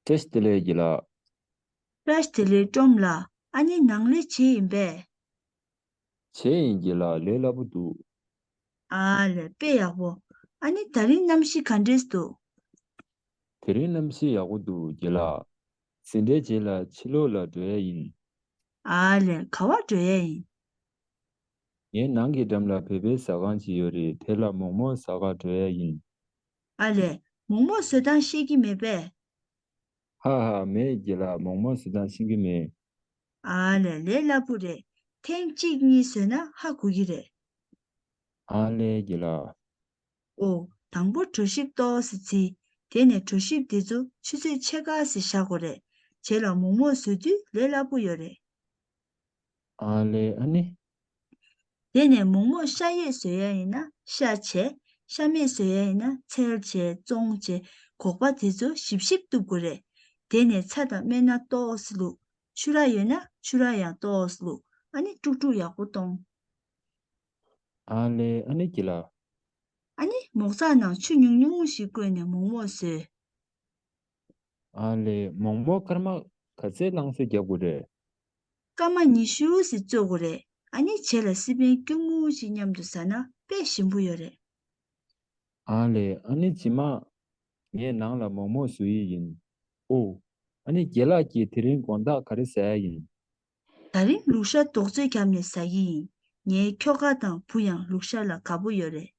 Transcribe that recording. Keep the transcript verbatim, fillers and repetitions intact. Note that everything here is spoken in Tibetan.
བཀྲ་ཤིས་བདེ་ལེགས་རྒན་ལགས། བཀྲ་ཤིས་བདེ་ལེགས་ཀྲོམ་ལགས། ཨ་ནི་ནང་ལས་བྱེད་ཡིན་པས། བྱས་ཡིན་རྒན་ལགས། ལས་སླ་པོ་འདུག་ཨ་ལས། དཔེ་ཡག་པོ། ཨ་ནི་ད་རིང་གནམ་གཤིས་ག་འདྲས་འདུག་དེ་རིང་གནམ་གཤིས་ཡག་པོ་འདུག་རྒན་ལགས། འཛིན་གྲྭའི་རྗེས་ལ་ཕྱི་ལོགས་ལ་འགྲོ་ཡ་ཡིན། ཨ་ལས། ག་བར་འགྲོ་ཡ་ཡིན། ངའི་ནང་གི་འགྲམ་ལ་བོད་པའི་ཟ་ཁང་ཅིག་ཡོད་རེད། དེ་ལ་མོག་མོག་ཟ་གར་འགྲོ་ཡ་ཡིན། ཨ་ལས། མོག་མོག་བཟོ་སྟངས་ཤེས་ཀྱི་མེད་པས། ཧ་ཧ། མེད་རྒན་ལགས། མོག་མོག་བཟོ་སྟངས་ཤེས་ཀྱི་མེད། ཨ་ལས། ལས་སླ་པོ་རེད། ཐེངས་གཅིག་གཉིས་བཟོས་ན་ཧ་གོ་གི་རེད། ཨ་ལས་རྒན་ལགས། ཨོ། དང་པོ་གྲོ་ཞིབ་ཏོག་ཙམ་བརྫི། དེ་ནས་གྲོ་ཞིབ་དེ་ཚོ་ཆུ་ཚོད་ཕྱེད་ཀ་ཙམ་བཞག་དགོས་རེད། རྗེས་ལ་མོག་མོག་བཟོ་དུས་ལས་སླ་པོ་ཡོད་རེད། ཨ་ལས། ཨ་ནི། དེ་ནས་མོག་མོག་ཤ་ཡོད་བཟོ་ཡ་ཡིན་ན་ཤ་བྱས། ཤ་མེད་བཟོ་ཡ་ཡིན་ན་ཚལ་བྱས། བཙོང་བྱས། སྒོག་པ་དེ་ཚོ་ཞིབ་ཞིབ་གཏུབ་དགོས་རེད། དེ་ནས་ཚྭ་དང་སྨན་སྣ་ཏོག་ཙམ་བླུགས། ཆུ་ར་ཡོད་ན་ཆུ་ར་ཡང་ཏོག་ཙམ་བླུགས། ཨ་ནི་དཀྲུག་དཀྲུག་ཡག་པོ་གཏོང་། ཨ་ལས། ཨ་ནི་རྒན་ལགས། ཨ་ནི་མོག་ཚག་ནང་ཆུ་ཉུང་ཉུང་ཞིག་བསྐོལ་ནས་མོག་མོག་བཟོས། ཨ་ལས། མོག་མོག་སྐར་མ་ག་ཚད་བླངས་ཏེ་རྒྱག་དགོས་རེད། སྐར་མ་ཉི་ཤུ་ཙམ་བཙོ་དགོས་རེད། ཨ་ནི་རྗེས་ལ་སི་པན་སྐྱུར་མོ་ཞིག་མཉམ་དུ་ཟ་ན་དཔེ་ཞིམ་པོ་ཡོད་རེད། ཨ་ལས། ཨ་ནི་རྗེས་མ་ངས་ནང་ལ་མོག་མོག་བཟོ་ཡི་ཡིན། ཨོ། ཨ་ནི་རྒན་ལགས་ཀྱིས་དེ་རིང་དགོང་དག་ག་རེ་ཟ་ཡ་ཡིན། ད་རིང་ལུག་ཤ་རྡོག་བཙོས་བརྒྱབ་ནས་ཟ་གི་ཡིན། ངའི་ཁྱོ་ག་དང་བུ་ཡང་ལུག་ཤ་ལ་དགའ་པོ་ཡོད་རེད།